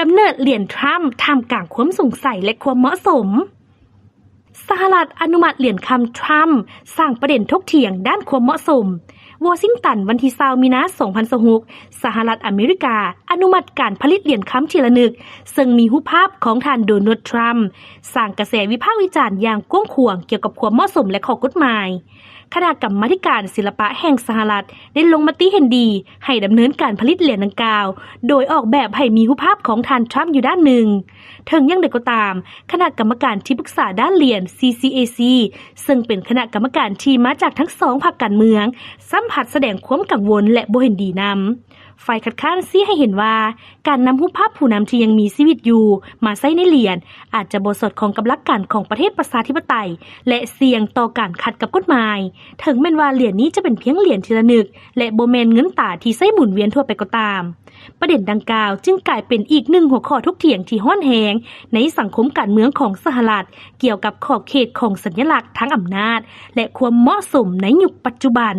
ກຳເນີດຫຼຽນທຣຳ ທ່າມກາງຄວາມສົງໄສ ແລະ ຄວາມເໝາະສົມ. ສະຫະລັດອະນຸມັດຫຼຽນຄຳທຣຳ ສ້າງປະເດັນຖົກຖຽງດ້ານຄວາມເໝາະສົມ. ວໍຊິງຕັນ, ວັນທີຊາວ ມີນາ ສອງພັນຊາວຫົກ, ສະຫະລັດອາເມລິກາອະນຸມັດການຜະລິດຫຼຽນຄຳທີ່ລະນຶກ ເຊິ່ງມີຮູບພາບຂອງທ່ານ ໂດນັລ ທຣຳ ສ້າງກະແສວິພາກວິຈານຢ່າງກວ້າງຂວາງກ່ຽວກັບຄວາມເໝາະສົມ ແລະ ຂໍ້ກົດໝາຍ. ຄະນະກຳມາທິການສິລະປະແຫ່ງສະຫະລັດ ໄດ້ລົງມະຕິເຫັນດີໃຫ້ດຳເນີນການຜະລິດຫຼຽນດັ່ງກ່າວ ໂດຍອອກແບບໃຫ້ມີຮູບພາບຂອງທ່ານທຣຳຢູ່ດ້ານໜຶ່ງ. ເຖິງຢ່າງໃດກໍຕາມ, ຄະນະກຳມະການທີ່ປຶກສາດ້ານຫຼຽນ CCAC ເຊິ່ງເປັນຄະນະກຳມະການທີ່ມາຈາກທັງສອງພັກການເມືອງ ຊ້ຳພັດສະແດງຄວາມກັງວົນ ແລະ ບໍ່ເຫັນດີນຳ. ຝ່າຍຄັດຄ້ານຊີ້ໃຫ້ເຫັນວ່າ ການນຳຮູບພາບຜູ້ນຳທີ່ຍັງມີຊີວິດຢູ່ມາໃຊ້ໃນຫຼຽນ ອາດຈະບໍ່ສອດຄ່ອງກັບຫຼັກການຂອງປະເທດປະຊາທິປະໄຕ ແລະ ສ່ຽງຕໍ່ການຂັດກັບກົດໝາຍ, ເຖິງແມ່ນວ່າຫຼຽນນີ້ຈະເປັນພຽງຫຼຽນທີ່ລະນຶກ ແລະ ບໍ່ແມ່ນເງິນຕາທີ່ໃຊ້ໝູນວຽນທົ່ວໄປກໍຕາມ. ປະເດັນດັ່ງກ່າວຈຶ່ງກາຍເປັນອີກໜຶ່ງຫົວຂໍ້ຖົກຖຽງທີ່ຮ້ອນແຮງໃນສັງຄົມການເມືອງຂອງສະຫະລັດ ກ່ຽວກັບຂອບເຂດຂອງສັນຍະລັກທາງອຳນາດ ແລະ ຄວາມເໝາະສົມໃນຍຸກປັດຈຸບັນ.